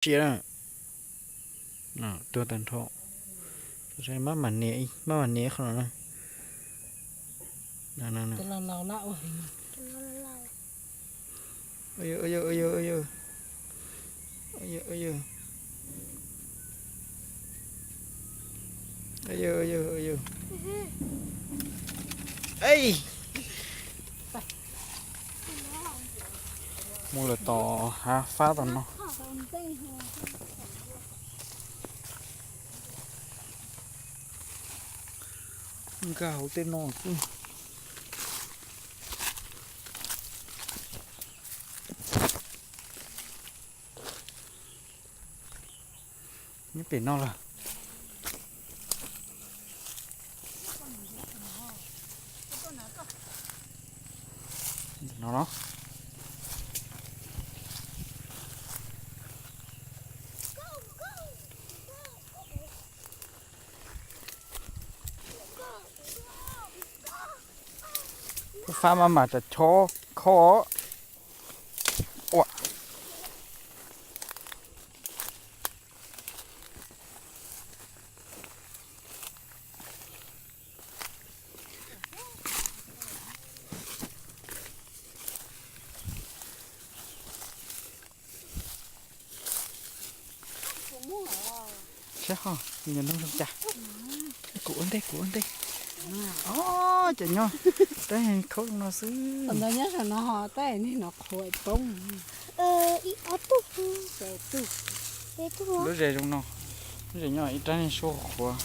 Sia na, tuag tag nrho. Maj mam nias, maj mam nias qhov no na. Mus lawm tom hav fab tom no. Nkag hauv tej no xwb. Nyob pem no lawm. No no. Fab mas mas tas chob khob. Ua. Saib ho, nyob noo zoo cas. Kuv ua ntej, kuv ua ntej. Os, cov nyob rab khaub no xwb. Ntawd nyob saum no ho tab sis no qhuav poob. Ib ob tug, lub zes zoo no, lub zes nyob ib rab niag suab qhuav.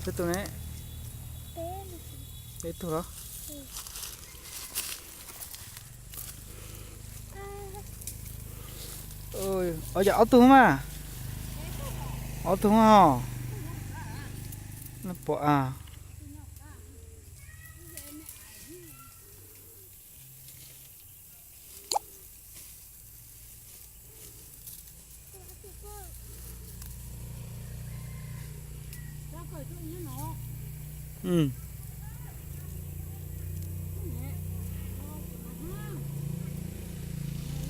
Peb tug ne, peb tug los. Yog ob tug mas, ob tug ho. Pom a.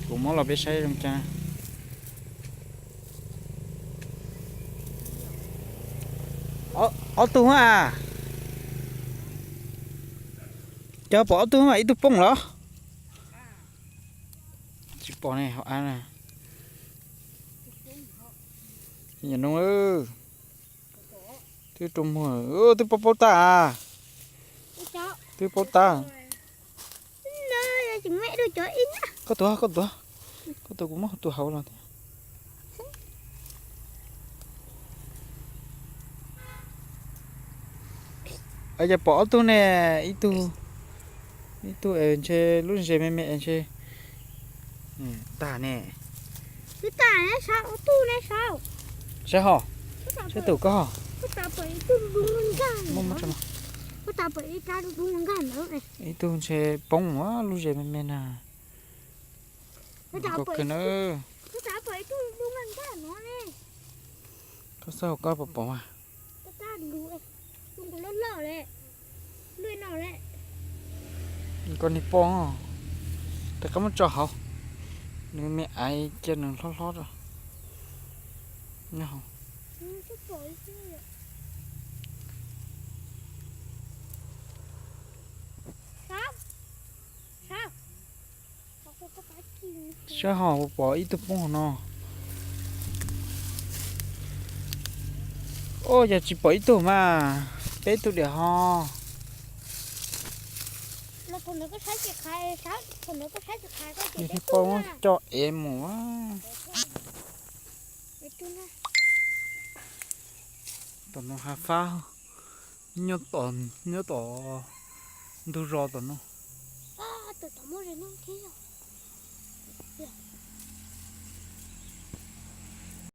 Kuv muab los peb saib zoo cas. Ob tug a. Cov pom ob tug mas ib tug poob los. Tsis pom ne, hauv av na. Nyob noo, twb rua muag, twb paub paub tag. Twb paub tag. Koj tuav, koj tuav, koj tuav, kuv muab tus hauv los thiab. Yog pom ob tug ne, ib tug, ib tug ntshe lub zes me me ntshe tag ne. Saib ho, saib tus koj ho. Ib tug ntshe poob lub zes me me na. Koj kawg na. Koj xav hauv koj pom pom mas. Koj niag poj, rov qab muab tso hauv, nws me aiv cia nws hlob hlob rau. Saib ho, pom ib tug poob hauv no. Ua yog tsis pom ib tug mas, peb tug diam ho. Niag poj muab coj ev mus. Tom no hav fab, nyob tom, nyob tom ntug zos tom no.